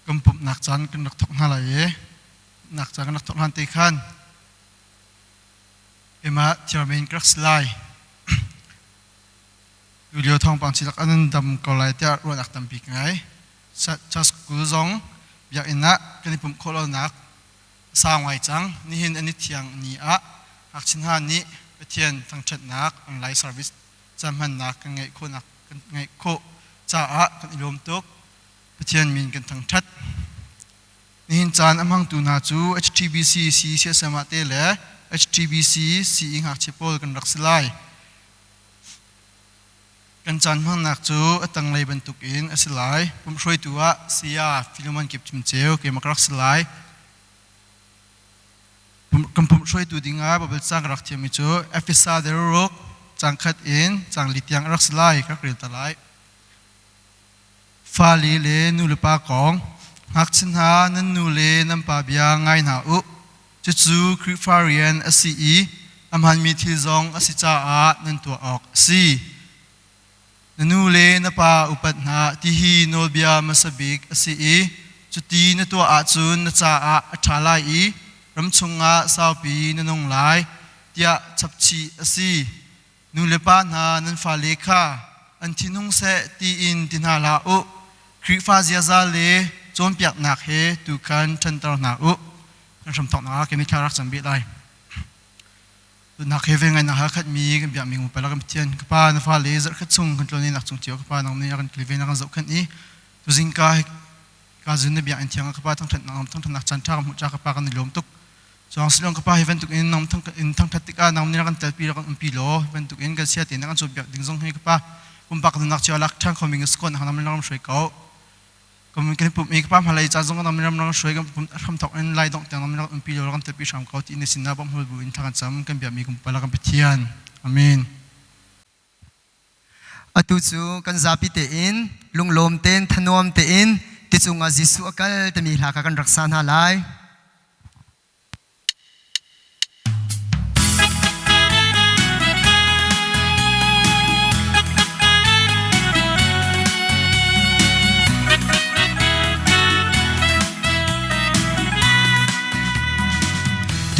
Kan pumhnak caan kan rak thawk hna lai i nak caan kan rak thawk hlan te khan keimah chairman ka rak si lai. Tulio thawngpang chilak an dam ko lai tiah ruahnak tampi ka ngei. Church school zong biakinn ah kan i pumh khawh lonak sau ngai cang. Nihin an i thiang ni ah ngakchia hna nih Pathian thangṭhatnak online service caan hmannak kan ngeih khawhnak kan ngeih khawh caah kan i lawm tuk. Pathian min kan thangṭhat. Nihin caan a hmangtu hna cu HTBC CCSM ah te le HTBC CE ngakchia pawl kan rak si lai. Kan caan hmangnak cu a tanglei bantukin a si lai. Pumhruaitu ah Saya Philemon Kip Chim Ceu keimah ka rak si lai. Kan pumhruaitu dingah Baibal caang ka rak thiammi cu Efesa deruruk caang khat in caang li tiang a rak si lai ka rak rel ta lai. Fale le nulepa kong ngakchia hna nan nu le nan pa bia ngai hna u. Cucu Khrihfa rian a si i a hmaanmi thil zong a si caah nan tuah awk a si. Na nu le na pa upat hna ti hi nawlbia hmasa bik a si i cuti na tuah ahcun na caah a ṭha lai i ram chungah saupi na nung lai tiah chapchih a si. Nu le pa hna nan fale kha an thinhung seh tiin ti hna hlah u. Khrihfa ziaza le cawnpiaknak he tu khan ṭhanter hna u. Kan hramthawknak ah kemi thla rak cam bih lai. Nak he ve ngai na khat mi kan biak mi ngu pala kan Pathian ka pa na fa le zarh khat chung kan tlawn nak chung cio ka pa nang ne kan kil ve na kan zoh khan i tuzing ka ka zun na biak in thiang ka pa thang that nang thang nak chan tha ka hmu cha ka pa kan i lawm tuk chuang silong ka pa hi bantuk in nang thang in thang that tikah nang ne kan telpi kan umpi lo bantuk in kan sia te na kan chu biak ding zong hi ka pa pumpak nak cio lak than khomi skon hang nam ram shroi ko Kan kan pum i ka pa hmalei ca zong ram ram hruai kan pum hram thok in lai dong tiang ram ram umpi lo kan telpi hram ko ti na sinah bawmh hul bu in thla kan cam kan biakmi kum pala kan Pathian. Amen. Atu cu kan zapi tein lunglawm tein thanuam tein ticung ah Jesuh a kal timi hla kha kan rak sa hna lai.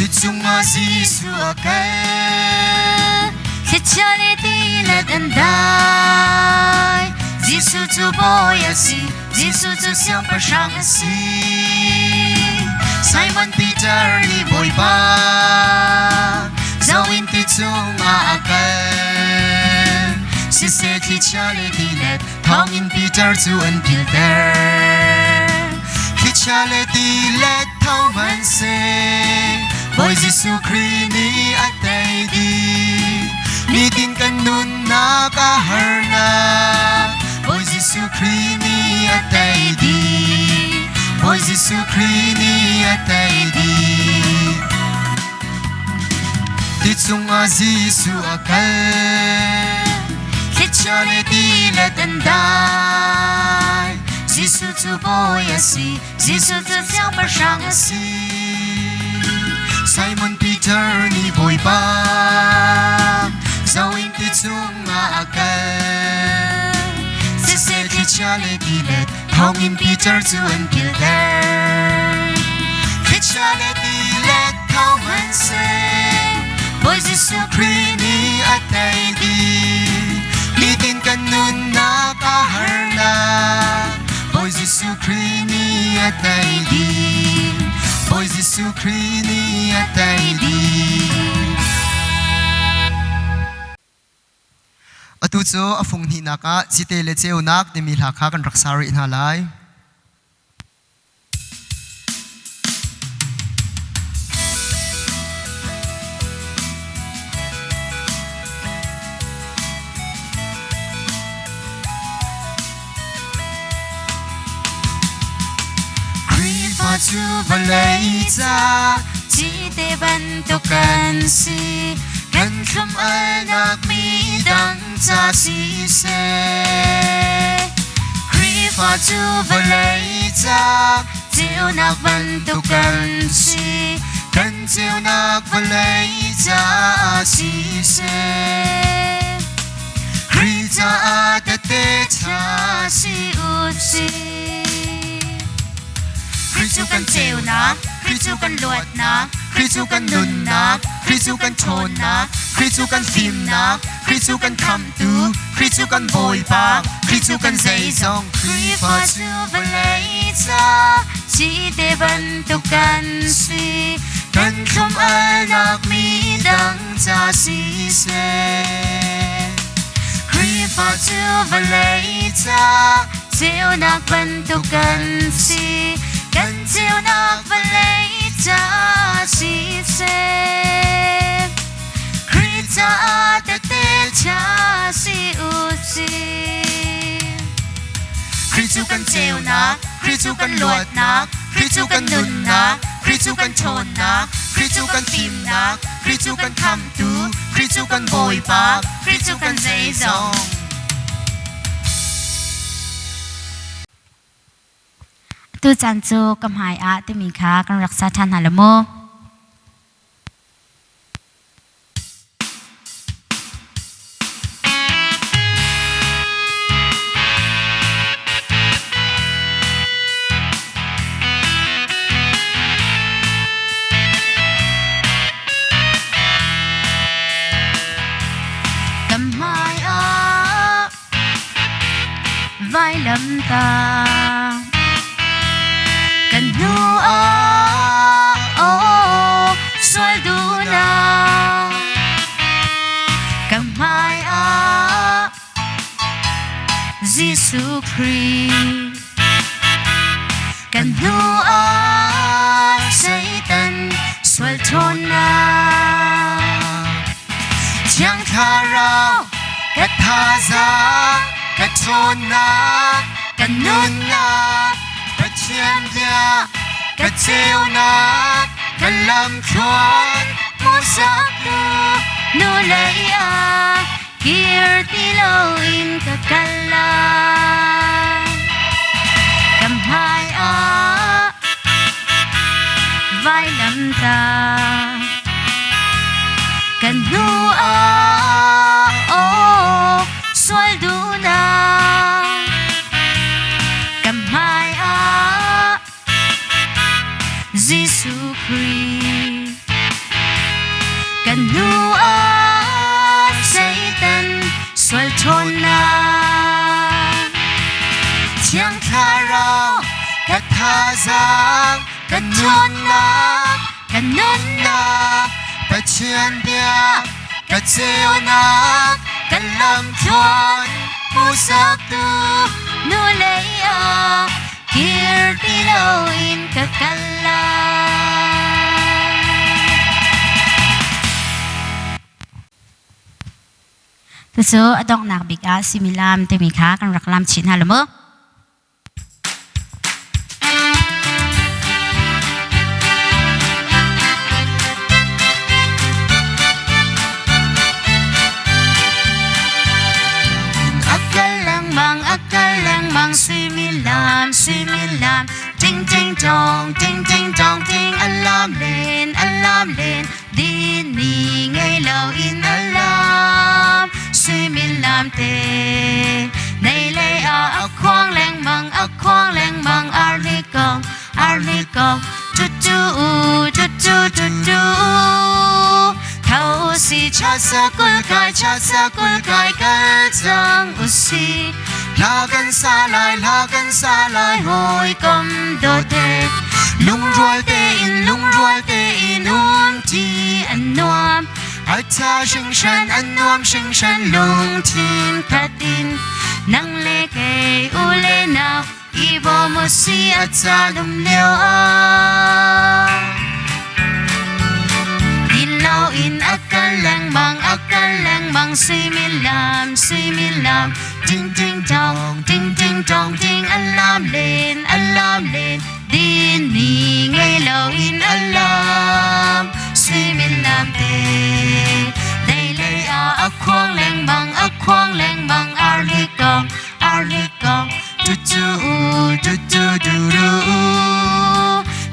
Tuchung ah Jesuh a kal. Thlichia le tilet an dai. Jesuh cu bawi a si, Jesuh cu siangpahrang a si. Simon Peter nih Bawipa zo in ti chungah a kal. Siseh thlichia le tilet thawngin Peter cu an philter. Thlichia le tilet thawng hmanhseh Bawi Jesuh Khrih nih a tei dih. Nitin kan nunnak a harnak Bawi Jesuh Khrih nih a tei dih. Bawi Jesuh Khrih nih a tei dih. Ti chungah Jesuh a kal. Thlichia le tilet an dai. Jesuh cu Bawi a si, Jesuh cu siangpahrang a si. Simon Peter nih Bawipa zo in ti chungah a kal. Siseh thlichia le tilet thawngin Peter cu an kilter. Thlichia le tilet thawng hmanhseh Bawi Jesuh Khrih nih a tei dih. Nitin kan nunnak a harnak Bawi Jesuh Khrih nih a tei dih. Bawi Jesuh Khrih nih a tei dih. Atu cu a fung hnihnak ah cite le ceunak timi hla kha kan rak sa rih hna lai. Khrihfa cu vawlei ca Cite bantuk kan si, kan thlum alnak mi dang ca siseh. Khrihfa cu vawlei ca ceunak bantuk kan si, kan ceunak vawlei ca siseh. Khrih caah tehte ṭha si u sih. kan ceunak, Khrih cu kan luatnak, Khrih cu kan nunnak, Khrih cu kan ṭhawnnak, Khrih cu kan fimnak, Khrih cu kan khamhtu, Khrih cu kan Bawipa, Khrih cu kan zeizong. Khrihfa cu vawlei ca cite bantuk kan si, kan thlum-alnak mi dang ca siseh. Khrihfa cu vawlei ca ceunak bantuk kan si, kan ceunak vawlei ca siseh. Khrih caah tehte ṭha si u sih. Khrih cu kan ceunak, Khrih cu kan luatnak, Khrih cu kan nunnak, Khrih cu kan ṭhawnnak, Khrih cu kan fimnak, Khrih cu kan khamhtu, Khrih cu kan Bawipa, Khrih cu kan zeizong. Tucaan cu ka hmai ah timi kha kan rak sa ṭhan hna lo maw? Ka hmai ah vailamtah kan hnu ah oh sual duhnak ka hmai ah Jesuh Khrih kan hnu ah Satan sual ṭhawnnak Thiang Thlarau ka thazaang ka ṭhawnnak ka nunnak Pathian bia ka ceunak ka lamthluan hmuhsaktu nu lei ah kir ti loin ka kal lai ka hmai ah vailamtah kan hnu ah oh sual duhnak ka hmai ah Jesuh Khrih kan hnu ah Satan sual ṭhawnnak Thiang Thlarau ka thazaang ka nunnak kan nunnak Pathian bia ka ceunak kan lamthluan hmuhsaktu nu lei ah kir ti loin ka kal lai. Cucu a donghnak bik ah suimilam timi kha kan rak lam chih hna lo mu. Akal lengmang, akal lengmang, suimilam, suimilam, ting ting tong, ting ting tong, ting alam len, alam len, din ni ngei lo in alam, suimilam te. Nei lei ah a khuang lengmang, a khuang lengmang, arli kong, arli kong, tu tu tu tu tu tu. Tho si cha sa kul kai cha sa kul kai kal cang u si. Hla kan sa lai, hla kan sa lai, hawikom dawte lungrual tein, lungrual tein um ṭi an nuam. A ṭha hringhran, an nuam hringhran, lungthin khat in nang le kei u le nau i bawm u si a caan um lio ah. Din loin a kal lengmang, a kal lengmang, suimilam, suimilam, ting ting tong, ting ting tong, ting alam len, alam len, din ni ngei loin alam, suimilam te. Dei lei ah a khuang lengmang, a khuang lengmang, arli kong, arli kong, tu tu tu tu tu tu.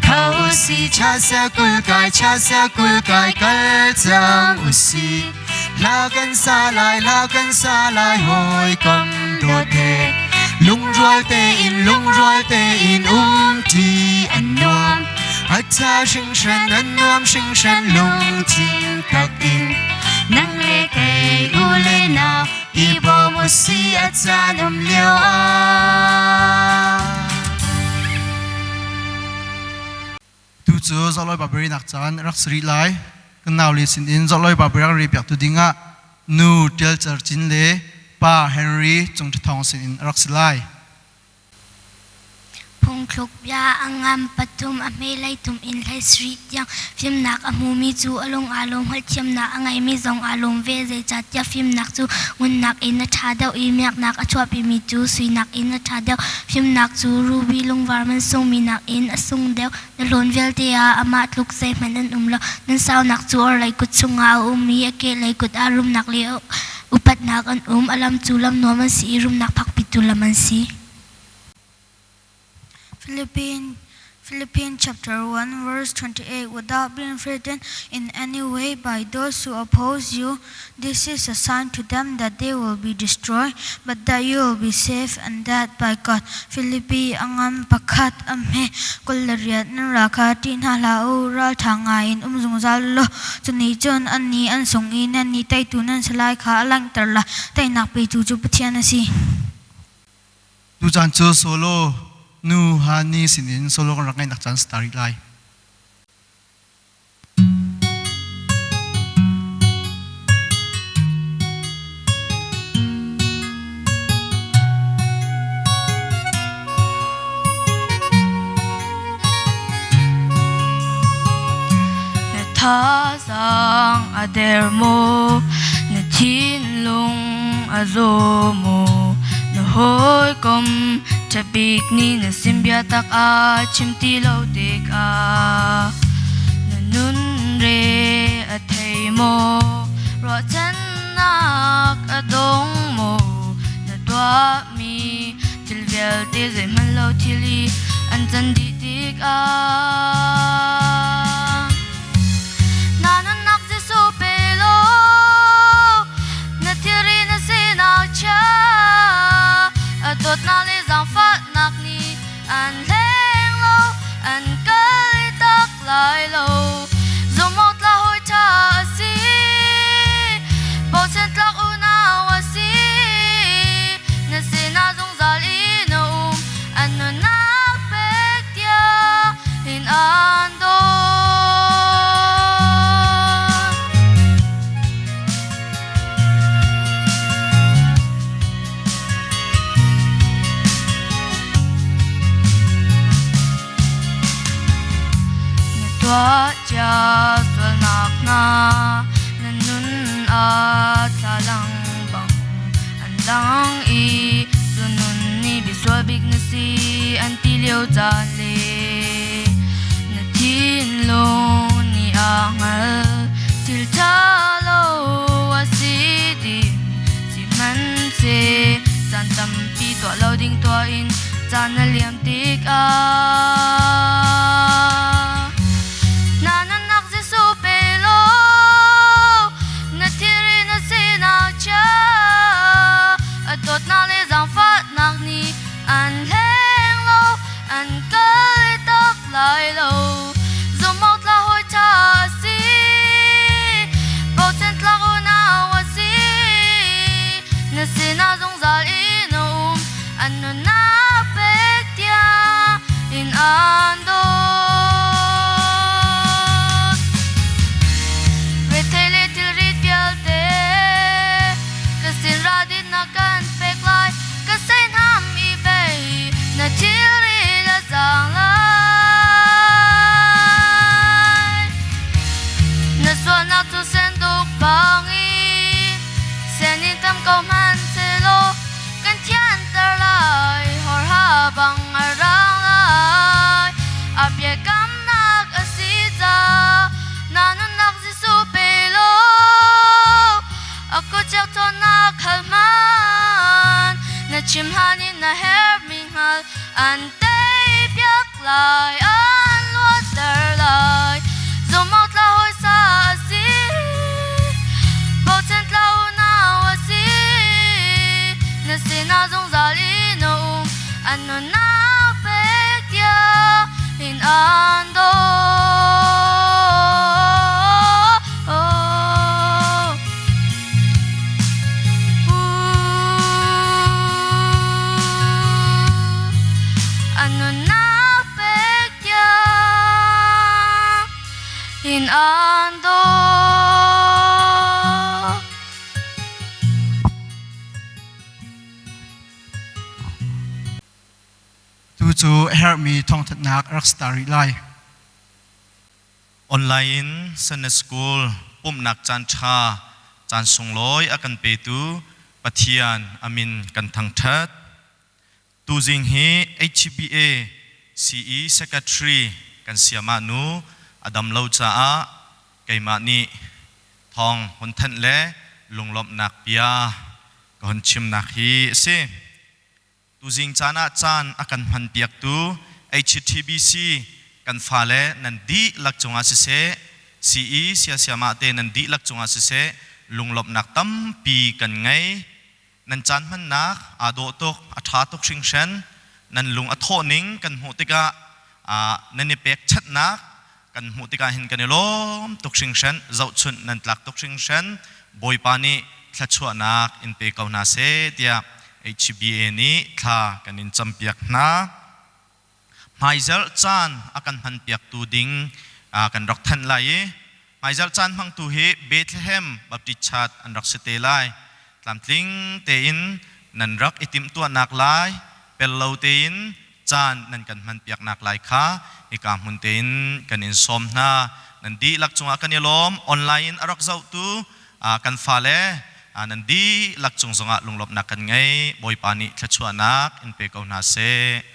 Tho si cha sa kul kai, cha sa kul kai kal cang u si. Hla kan sa lai, hla kan sa lai, hawikom dawt he. Lungrual tein, lungrual tein um ṭi an nuam. nuam a ṭha hringhran a nuam hringhran lungthin tak in Nang le kei u le nau i bawm u si a caan um lio ah. Tu cu Zawloi Babari nak caan rak si rih lai. Kan nau le sinin Zawloi Babari rak re piak tu dingah nu Tial Cer Cin le pa Henry Cung Ṭha Thawng sinin a rak si lai. Phungthluk bia a ngam pathum a hme leitum in hlei sarih tiang fimnak a hmumi cu a lung aa lawm, hngalhthiamnak a ngeimi zong aa lawm ve. Zeicahtiah fimnak cu ngunnak in a ṭha deuh i miaknak a chuahpimi cu suinak in a ṭha deuh. Fimnak cu ruby lungvar mansungmi nakin a sung deuh. Na hlawn vialte ah amah tluk zeihmanh an um lo. Nan saunak cu orhlei kut chungah a um i a kehlei kut ah rumnak le upatnak an um. A lam cu lam nuam an si i rumnak phakpitu lam an si. Philippines Philippians chapter 1 verse 28 Without being threatened in any way by those who oppose you, this is a sign to them that they will be destroyed, but that you will be saved, and that by God. Philippi a ngan pakhat a hme 28 nan ra kha ṭih hna hlah u, ralṭha ngaiin um zungzal u law cu nih cun annih an sung i nannih teitu nan si lai kha a langhter lai. Teinak petu cu Pathian a si. Tucaan cu solo nu Hani sinin solo kan rak ngaihnak caan si ta rih lai. Na thazaang a der maw? Na thinlung a zaw maw? Na hawikom ṭha bik nih na sin biatak a chim ti lo tikah na nun re a thei maw? Ruahchannak a dong maw? Na tuahmi thil vialte zeihmanh lo thil i an can dih tikah na nunnak Jesuh pe law na thilri na sinak chia a dawtnak le zaangfahnak nih an hleng lo an kal tak lai lo zumhawk tlak hawi ṭha a si bochan tlak unau a si na sinah zungzal i na um an nunnak pek tiang in an dawt. Na tuah cia sualnak hna na nun ah thlalang bang an lang i cu nun nih bisual bik na si an ti lio caan le na thinlung nih a hngal thil ṭha lo a si ding sihmanhseh caan tampi tuah lo ding tuah in caan a liam tikah na nunnak Jesuh pe law na thilri na sinak chia a dawtnak le zaangfahnak nih an hleng lo an kal tak lai lo zumhawk tlak hawi ṭha a si bochan tlak unau a si na sinah zungzal in a um an nunnak pek tiang in an dawt rethei le thilrit vialte ka sin ra dinnak kan pek lai ka seihnam i bei na thilri la zaang lai na sualnak cu senduk bangin sen in tam ko hmanhsehlaw kan thianter lai horha bang a rang lai a biakamnak a si ca na nunnak Jesuh pe law a kutciak cawnnak hal hman na chim hlan in na herhmi hngal an tei piak lai an luatter lai zumhawk tla hawi sa a si bochan tla unau a si na sinah zungzal in a um an nunnak pek tiang in an. Tucu a herhmi thawngthanhnak a rak si ta rih lai. Online in Sunday School pumhnak caan ṭha, caan sunglawi a kan petu Pathian a min kan thangṭhat. Tuzing hi HBA CE Secretary kan siamah nu a dam lo caah keimah nih thawng hun thanh le lunglawmhnak bia ka hun chimnak hi a si. Tuzing caan ah caan a kan hmanpiaktu HTBC kan fale nan dihlak cungah siseh, CE siasiamah te nan dihlak cungah siseh lunglawmhnak tampi kan ngei. Nan caan hmannak aa dawh tuk, a ṭha tuk hringhran. Nan lung a thawh ning kan hmuh tikah nan i pekchanhnak kan hmuh tikah hin kan i lawm tuk hringhran. Zohchunh nan tlak tuk hringhran. Bawipa nih thluachuahnak in pe ko hna seh tiah HBA nih thla kan in campiak hna. Hmaizarh caan a kan hmanpiaktu ding kan rak thanh lai i hmaizarh caan hmangtu hi Bethlehem Baptist Church an rak si te lai. Tlamtling tein nan rak i timhtuahnak lai, pel lo tein caan nan kan hmanpiaknak lai kha hika hmun tein kan in sawm hna. Nan dihlak cungah kan i lawm. Online in a rak zohtu kan fale nan dihlak cung zongah lunglawmhnak kan ngei. Bawipa nih thluachuahnak in pe ko hna seh.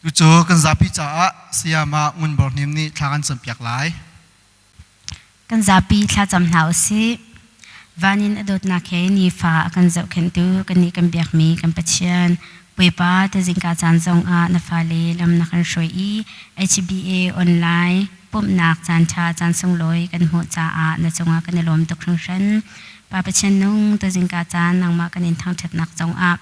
Tucu kan zapi caah Sayama Ngun Bor Hnem nih thla kan campiak lai. Kan zapi thlacam hna usih. Van in a dawtnak he nifa a kan zohkhenhtu kannih kan biakmi kan Pathian Bawipa tuzingka caan zongah na fale lam na kan hruai i HBA online pumhnak caanṭha caan sunglawi kan hmuh caah na cungah kan i lawm tuk hringhran. Pa Pathian nung tuzingka caan nangmah kan in thangṭhatnak zongah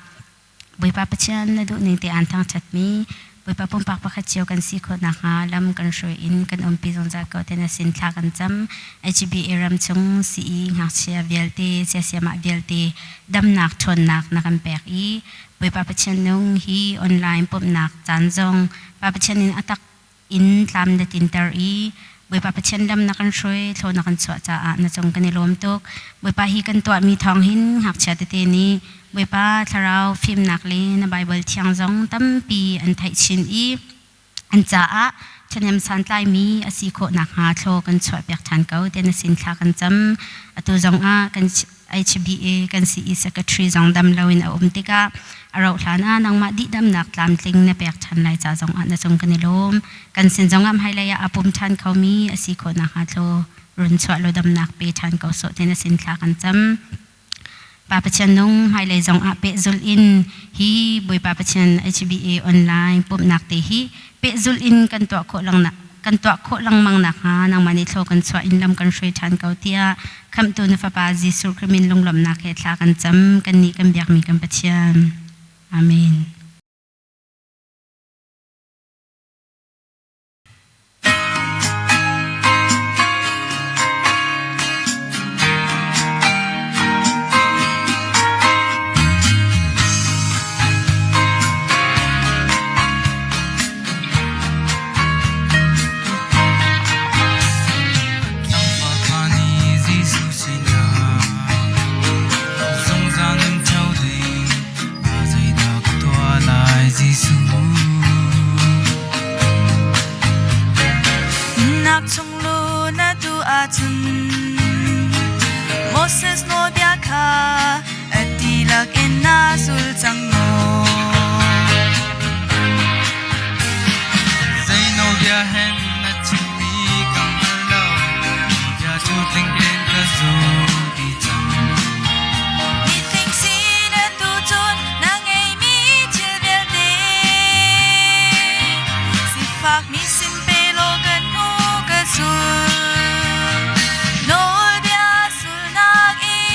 Bawipa Pathian na duhning te aan thangṭhatmi Bawipa pumpak pakhat cio kan si khawh nakhnga lam kan hruai in kan umpi zungzal ko te na sin thla kan cam. HBA ram chung sii ngakchia vialte siasiamah vialte damnak ṭhawnnak na kan pek i Bawipa Pathian nung hi online pumhnak caan zong Pa Pathian in a tak in tlam na tinter i Bawipa Pathian lam na kan hruai thlaw na kan chuah caah na cung kan i lawm tuk. Bawipa hi kan tuahmi thawng hin ngakchia tete nih Bawipa thlarau fimnak le na Baibal thiang zong tampi an theih chin i an caah ṭhahnem santlaimi a si khawh nakhnga thlaw kan chuahpiak ṭhan ko tiah na sin thla kan cam. Atu zongah kan HBA kan CE secretary zong dam loin a um tikah a rauh hlan ah nangmah dihdamnak tlamtling na pek ṭhan lai ca zongah na cung kan i lawm. Kan sin zongah hmailei ah a pum ṭhan khomi a si khawh nakhnga tlaw run chuah law damnak pe ṭhan ko sawh ti na sin thla kan cam. Pa Pathian nung hmailei zongah pehzulh in hi Bawipa Pathian HBA online pumhnak te hi pehzulh in kan tuah khawh lengnak kan tuah khawh lengmang nakhnga nangmah nih thlaw kan chuah in lam kan hruai ṭhan ko tiah Khamhtu na Fapa Jesuh Khrih min lunglawmhnak he thla kan cam kannih kan biakmi kan Pathian. Amen. Nak chung lu na tu ahcun Moses nawlbia kha a dihlak in na zul cang maw? Zei nawlbia hen na chimmi ka hngal lo, bia cu tling tein ka zul dih cang. Mitling si na tu cun na ngeimi thil vialte sifakmi sin pe law kan hmu ka zul. Nawlbia zulnak in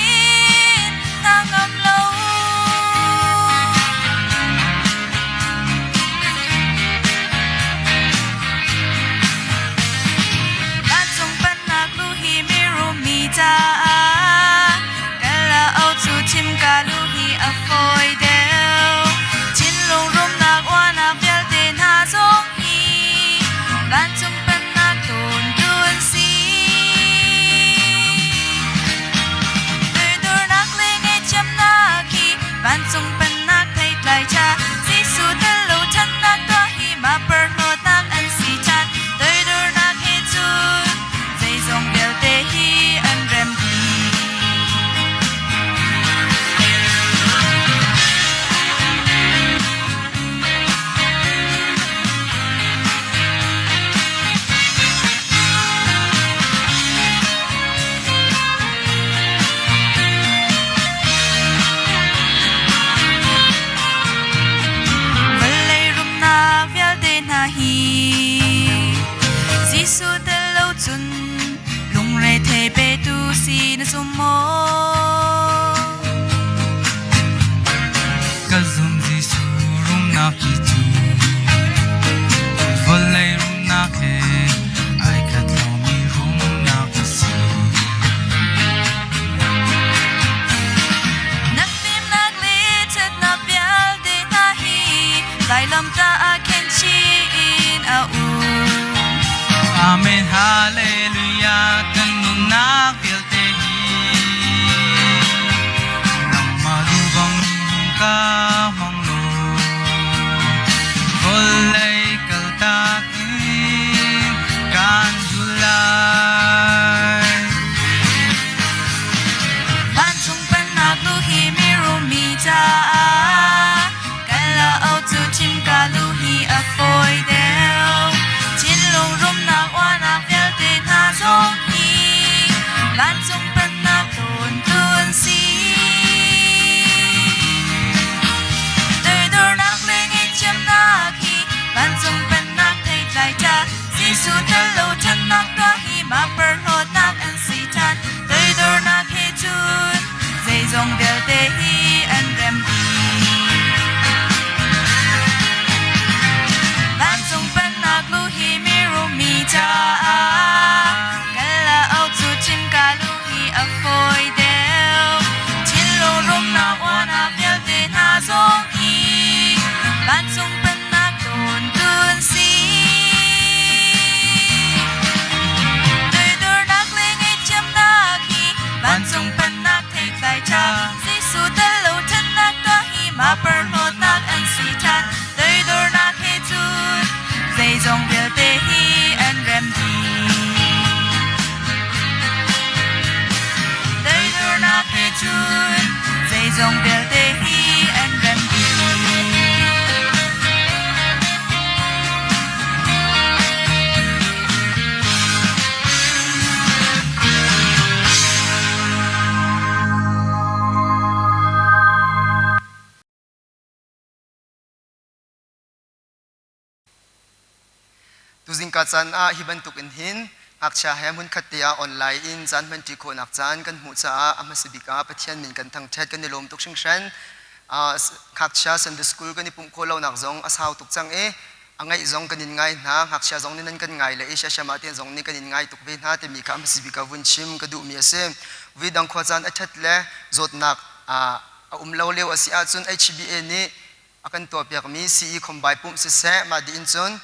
Zum maw? Ka zum Jesuh rumnak hi cu vawlei rumnak he ai khat lomi rumnak a si. Na fimnak le ṭhatnak vialte hna hi vailamtah ah khen chih in a um. Amen Hallelujah kan nunnak vialte hi nangmah duh bang hung ka hmang law vawlei kaltak in kaan zul lai. Vancung pennak lu hi mirum mi caah kan la cu thim ka lu hi a fawi deuh. Thinlung rumnak uahnak vialte hna zong hi vancung pennak tawntu an si. Toidornak le ngaihthiamnak hi vancung pennak theitlai ṭha Jesuh tel lo ṭhannak tuah hi mah porhlawtnak an si ṭhan. Toidornak he cun zeizong vialte hi an rem dih. Vancung pennak lu hi mirum mi caah kan la cu chimka lu hi a fawi deuh. Thinlung rumnak uahnak vialte hna zong hi vancung pennak tawntu an si. Toidornak le ngaihthiamnak hi vancung pennak theitlai ṭha Jesuh tel lo ṭhatnak tuah hi mah porhlawtnak an si ṭhan. Toidornak he cun zeizong vialte hi an rem dih. Toidornak he cun zeizong vialte hi an rem dih. Tuzingka caan ah hi bantuk in hin ngakchia he hmunkhat te ah online in caan hmanṭi khawhnak caan kan hmuh caah a hmasa bik ah Pathian min kan thangṭhat kan i lawm tuk hringhran. Ngakchia Sunday School kan i pumh khawh lonak zong a sau tuk cang i a ngaih zong kan in ngai hna. Ngakchia zong nih nan kan ngai le Asia siam ah te zong nih kan in ngai tuk ve hna timi kha a hmasa bik ah vun chim ka duhmi a si. Vui dang khua caan a ṭhat le zawtnak a um lo lio a si ahcun HBA nih a kan tuahpiakmi CE Khombai pumh siseh mah dih in cun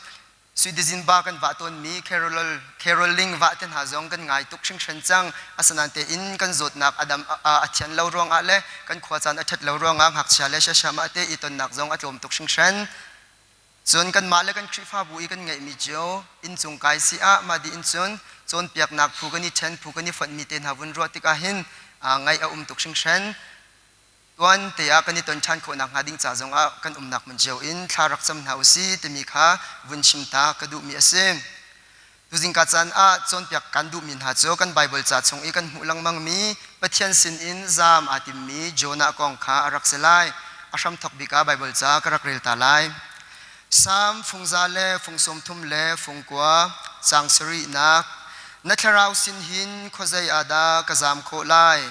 Suidizin ba kan vah tawnmi Carol Caroling vah te hna zong kan ngai tuk hringhran cang. Asinain tein kan zawtnak a dam a thian lo ruangah le kan khua caan a ṭhat lo ruangah ngakchia le siasiamah te i tonnak zong a tlawm tuk hringhran. Cun kanmah le kan Khrihfabu i kan ngeihmi cio inncung kai si ah mah dih in cun cawnpiaknak phu kan i ṭhen phu kan i fonhmi te hna vun ruah tikah hin ngaih a um tuk hringhran. Tuan te ah kan i ton ṭhan khawh nakhnga ding ca zongah kan umnak hmun cio in thla rak cam hna u si timi kha vun chim ta ka duhmi a si. Tuzingka caan ah cawnpiak kan duhmi hna cu kan Baibal ca chung i kan hmuh lengmangmi Pathian sinin zaam aa timmi Jonah kong kha a rak si lai. A hramthawk bik ah Baibal ca ka rak rel ta lai. Salm fungza le fung 30 le fung 9 caang sarihnak Na thlarau sin hin khuazei ah dah ka zaam khawh lai?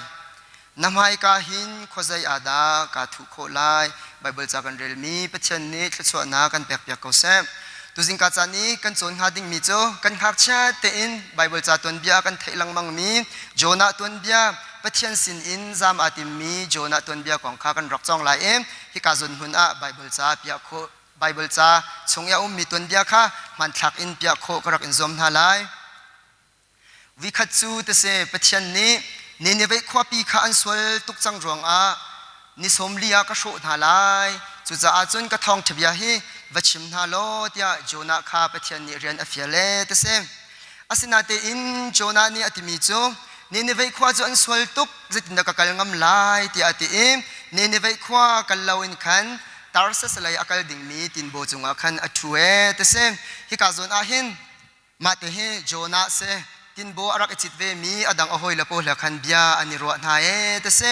Na hmaika hin khuazei ah dah kaa thuh khawh lai? Baibal ca kan relmi Pathian nih thluachuahnak kan pekpiak ko seh. Tuzingka caan i kan cawn hnga dingmi cu kan ngakchia tein Baibal ca tuanbia kan theih lengmangmi Jonah tuanbia, Pathian sinin zaam aa timmi Jonah tuanbia kong kha kan rak cawng lai i hika zawn hmun ah Baibal ca piah khawh Baibal ca chung i a ummi tuanbia kha hmanthlak in piah khawh ka rak in zuam hna lai. Vikhat cu tase Pathian nih Nineveh khuapi kha an sual tuk cang ruangah ni 40 ah ka hrawh hna lai. Cucaah cun ka thawngṭha bia hi va chim hna law tiah Jonah kha Pathian nih rian a fial ee tase. Asinain Jonah nih a timi cu Nineveh khua cu an sual tuk zeitindah ka kal ngam lai tiah a ti i Nineveh khua kal loin khan Tarsus lei a kal dingmi tinbaw cungah khan a ṭhu ee tase. Hika zawn ah hin Mah te hi Jonah si tinbaw a rak i cit vemi a dang a hawile pawl he khan bia an i ruah hna ee ti si.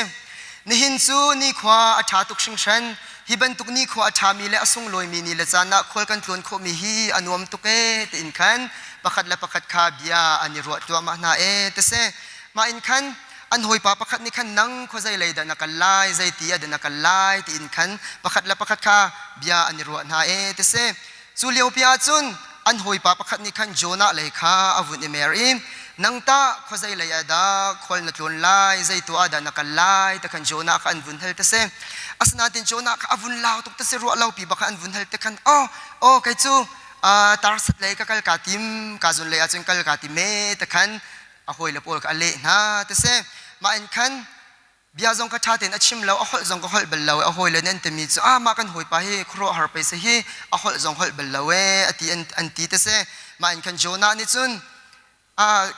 Nihin cu nikhua a ṭha tuk hringhran. Hi bantuk nikhua a ṭhami le a sunglawimi ni le caan ah khual kan tlawn khawhmi hi a nuam tuk ee tiin khan pakhat le pakhat kha bia an i ruah tluahmah hna ee ti si. Mah in khan An hawipa pakhat nih khan nang khuazei lei dah na kal lai, zeiti ah dah na kal lai tiin khan pakhat le pakhat kha bia an i ruah hna e ti si. Cu liopi ah cun an hawipa pakhat nih khan Jonah lei kha a vun i mer i nang tah khuazei lei ah dah khual na tlawn lai, zei tuah ah dah na kal lai ti khan Jonah kha an vun hal ti si. Asinain Jonah kha a vun lau tuk ti si ruah lopi bak an vun hal ti khan oh oh kei cu Tarsat lei ka kal kaa tim, ka zun lei ah cun kal kaa tim e ti khan a hawile pawl kha a leh hna ti si. Mah in khan bia zong kha ṭha tein a chim lo, a holh zong ka holh bal lo. A hawile nih an timi cu ah mah kan hawipa hi khuaruahhar pei si hi, a holh zong holh bal lo ee a ti an ti ti si. Mah in khan Jonah nih cun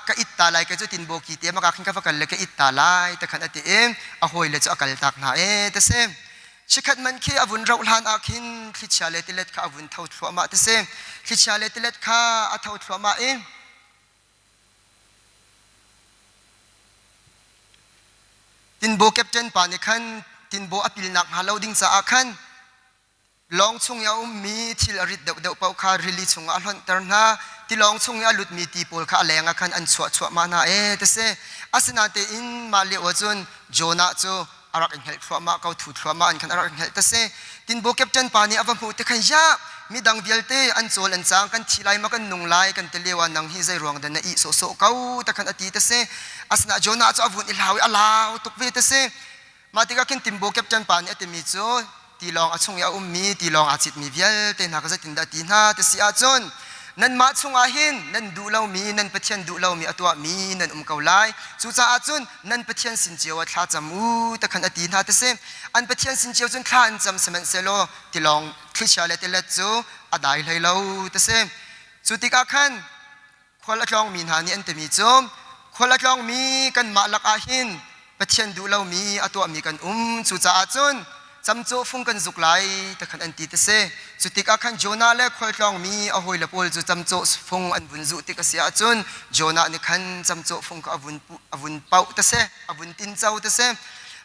ka it ta lai ka cu tin bawki te maka khin ka va kal le ka it ta lai te khan a ti i a hawile cu a kal tak hna ee ti si. Chikkhat man khi a vun rauh hlan ah khin thlichia le tilet kha a vun tho thluahmah ti si. Thlichia le tilet kha a tho thluahmah i Tinbaw captain pa nih khan tinbaw a pilnak hnga lo ding caah khan lawng chung i a ummi thil a rit deuhdeuh paoh kha rili chungah a hlonhter hna. Tilawng chung i a lutmi ti pawl kha a leng ah khan an chuah chuahmah hna ee ti si. Asinain mah lio ah cun Jonah cu a rak i hngelh thluahmah ko thu thluahmah an khan a rak i hngelh ta si tinbo captain pa nih a va hmuh te khan ya midang vialte an cawl an cang kan thi lai ma kan nung lai kan ti lio ah nang hi zei ruang dah na ih sawhsawh ko ta khan a ti ta si asina Jonah cu a vun i hlau i a lau tuk ve ta si mah tikah khin timbo captain pa nih a timi cu tilawng a chung i a ummi tilawng aa citmi vialte hna kha zeitindah ti hna ti si ahcun nanmah chungah hin nan duh lomi nan Pathian duh lomi a tuahmi nan um ko lai. Cucaah cun nan Pathian sin cio ah thla cam u ti khan a ti hna ti si. An Pathian sin cio cun thla an cam sihmanhsehlaw tilawng thlichia le tilet cu a dai hlei lo ti si. Cu tikah khan khual a tlawngmi hna nih an timi cu khual a tlawngmi kanmah lakah hin Pathian duh lomi a tuahmi kan um cucaah cun camcawh fung kan zuk lai ti khan an ti ti si cu tikah khan Jonah le khualtlawngmi a hawile pawl cu camcawh fung an vun zuh tik a si ahcun Jonah nih khan camcawh fung kha a vun pauh ti si a vun tinco ti si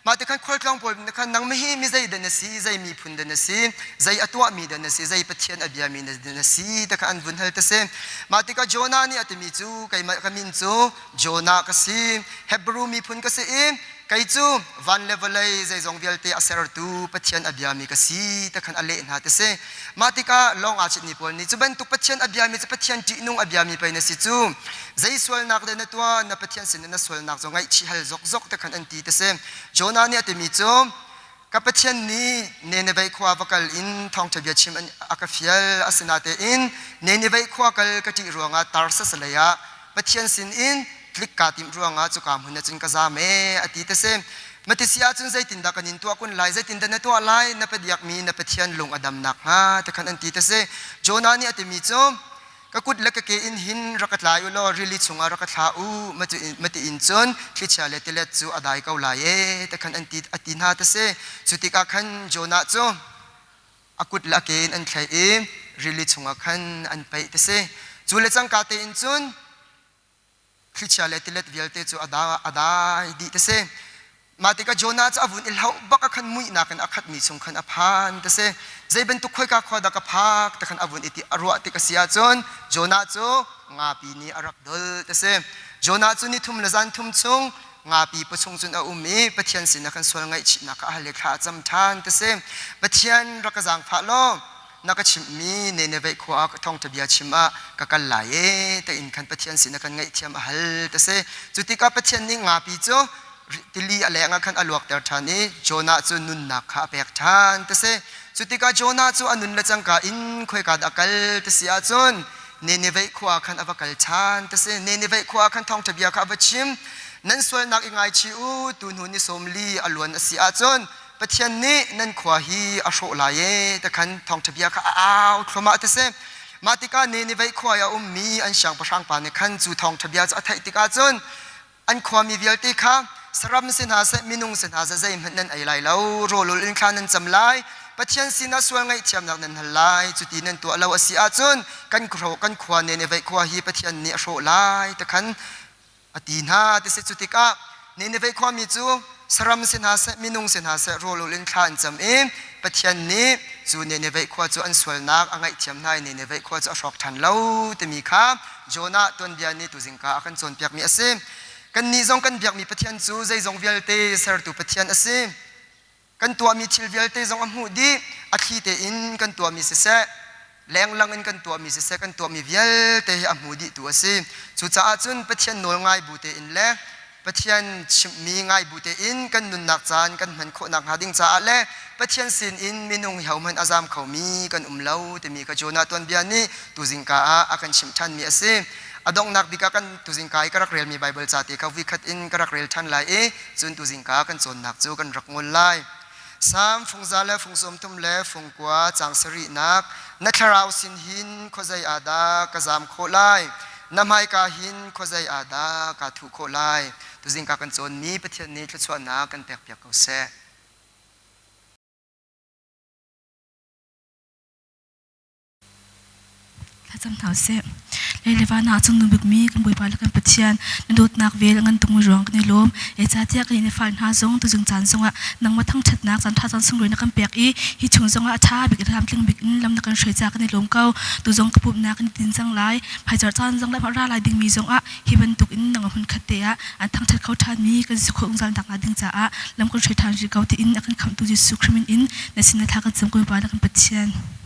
Mah ti khan khualtlawng pawl nih khan nangmah hi mi zei dah na si, zei miphun dah na si, zei a tuahmi dah na si, zei Pathian a biami dah na si ti kha an vun hal ti si. Mah tikah Jonah nih a timi cu keimah ka min cu Jonah ka si, Hebrew miphun ka si i kei cu van le vawlei zeizong vialte a sertu Pathian a biami ka si ti khan a leh hna ti si. Mah tikah lawng aa citmi pawl nih cu bantuk Pathian a biami cu Pathian ṭihnung a biami pei na si cu. Zei sualnak dah na tuah? Na Pathian sin na sualnak cu ngaihchih hal zokzok te khan an ti ti si. Jonah nih a timi cu ka Pathian nih Nineveh khua va kal in thawngṭha bia chim a ka fial asinatein Nineveh khua kal ka ṭih ruangah Tarsus lei ah Pathian sin in tlik kaa timh ruangah cuka hmun ah cun ka zaam ee a ti ti si. Matisi ahcun zeitindah kan in tuah kun lai, zeitindah na tuah lai, na padiakmi na Pathian lung a dam nakhnga ti khan an ti ti si. Jonah nih a timi cu ka kut le ka ke in hin rak ka tlai u law rili chungah rak ka thla u mati in cun thlichia le tilet cu a dai ko lai e ti khan an ti a ti hna ti si. Cu tikah khan Jonah cu a kut le a ke in an thlaih i rili chungah khan an paih ti si. Cu le cangka tein cun thlichia le tilet vialte cu a dai dih ti si. Mah tikah Jonah cu a vun i hlauh bak ah khan muihnak in a khatmi chung khan a phan ti si. Zei bantuk khoika khua dah ka phak ti khan a vun i ti a ruah tik a si ahcun Jonah cu ngapi nih a rak dol ti si. Jonah cu ni thum le zan thum chung ngapi pawchung cun a um i Pathian sinah khan sual ngaihchihnak kha a hal i thla a cam ṭhan ti si. Pathian rak ka zaangfah law na ka chimhmi Nineveh khua ah thawngṭha bia chim ah ka kal lai e te in khan Pathian sin ah kan ngaihthiam a hal ti si. Cu tikah Pathian nih ngapi cu tili a leng ah khan a luakter ṭhan i Jonah cu nunnak kha a pek ṭhan ti si. Cu tikah Jonah cu a nun le cangka in khoika dah a kal ti si ahcun Nineveh khua ah khan a va kal ṭhan ti si. Nineveh khua ah khan thawngṭha bia kha a va chim. Nan sualnak i ngaichih u, tu hnu ni 40 a luan a si ahcun Pathian nih nan khua hi a hrawh lai e ti khan thawngṭha bia kha a au thluahmah ti si. Mah tikah Nineveh khua i a ummi an siangpahrang pa nih khan cu thawngṭha bia cu a theih tikah cun an khuami vialte kha saram si hna seh minung si hna seh zeihmanh nan ei lai lo rawlul in thla nan cam lai Pathian sinah sual ngaihthiamnak nan hal lai cuti nan tuah lo a si ahcun kan kan khua Nineveh khua hi Pathian nih a hrawh lai ti khan a ti hna ti si cu tikah Nineveh khuami cu saram si hna seh minung si hna seh rawlul in thla an cam i Pathian nih cu Nineveh khua cu an sualnak a ngaihthiam hna i Nineveh khua cu a hrawk ṭhan lo timi kha Jonah tuanbia nih tuzingka a kan cawnpiakmi a si. Kannih zong kan biakmi Pathian cu zeizong vialte sertu Pathian a si. Kan tuahmi thil vialte zong a hmuh dih. A thli tein kan tuahmi siseh, lenglang in kan tuahmi siseh, kan tuahmi vialte hi a hmu dihtu a si. Cucaah cun Pathian nawl ngai bu tein le Pathian chimhmi ngai bu tein kan nunnak caan kan hman khawh nakhnga ding caah le Pathian sinin minung hi hohmanh a zaam khomi kan um lo timi kha Jonah tuanbia nih tuzingka ah a kan chimh ṭhanmi a si. A donghnak bik ah kan tuzingka i ka rak relmi Baibal ca te kha vuikhat in ka rak rel ṭhan lai i cun tuzingka kan cawnnak cu kan rak ngol lai. Salm fungza le fung 30 le fung 9 caang sarihnak na thlarau sin hin khuazei ah dah ka zaam khawh lai? Na hmaika hin khuazei ah dah kaa thuh khawh lai? Tuzingka kan cawnmi Pathian nih thluachuahnak kan pekpiak ko seh. Thlacam hna usih. Lei le van ah cungnung bikmi kan Bawipa le kan Pathian, na dawtnak vel ngan tung ruang kan i lawm. Zeicahtiah kan inn fal hna zong tuzing caan zongah nangmah thangṭhatnak caan ṭha caan sunglawi na kan pek i hi chung zongah a ṭha bik tlamtling bik in lam na kan hruai caah kan i lawm ko. Tu zong ka pumhnak kan i tin cang lai. Hmaizarh caan zong le ra lai dingmi zongah hi bantuk in nang hmun khat te ah an thangṭhat kho ṭhanmi kan si khawh zungzal nakhnga ding caah lam kan hruai ṭhan rih ko tiin a kan khamhtu Jesuh Khrih min in na sin na thla kan cam ko Bawipa le kan Pathian.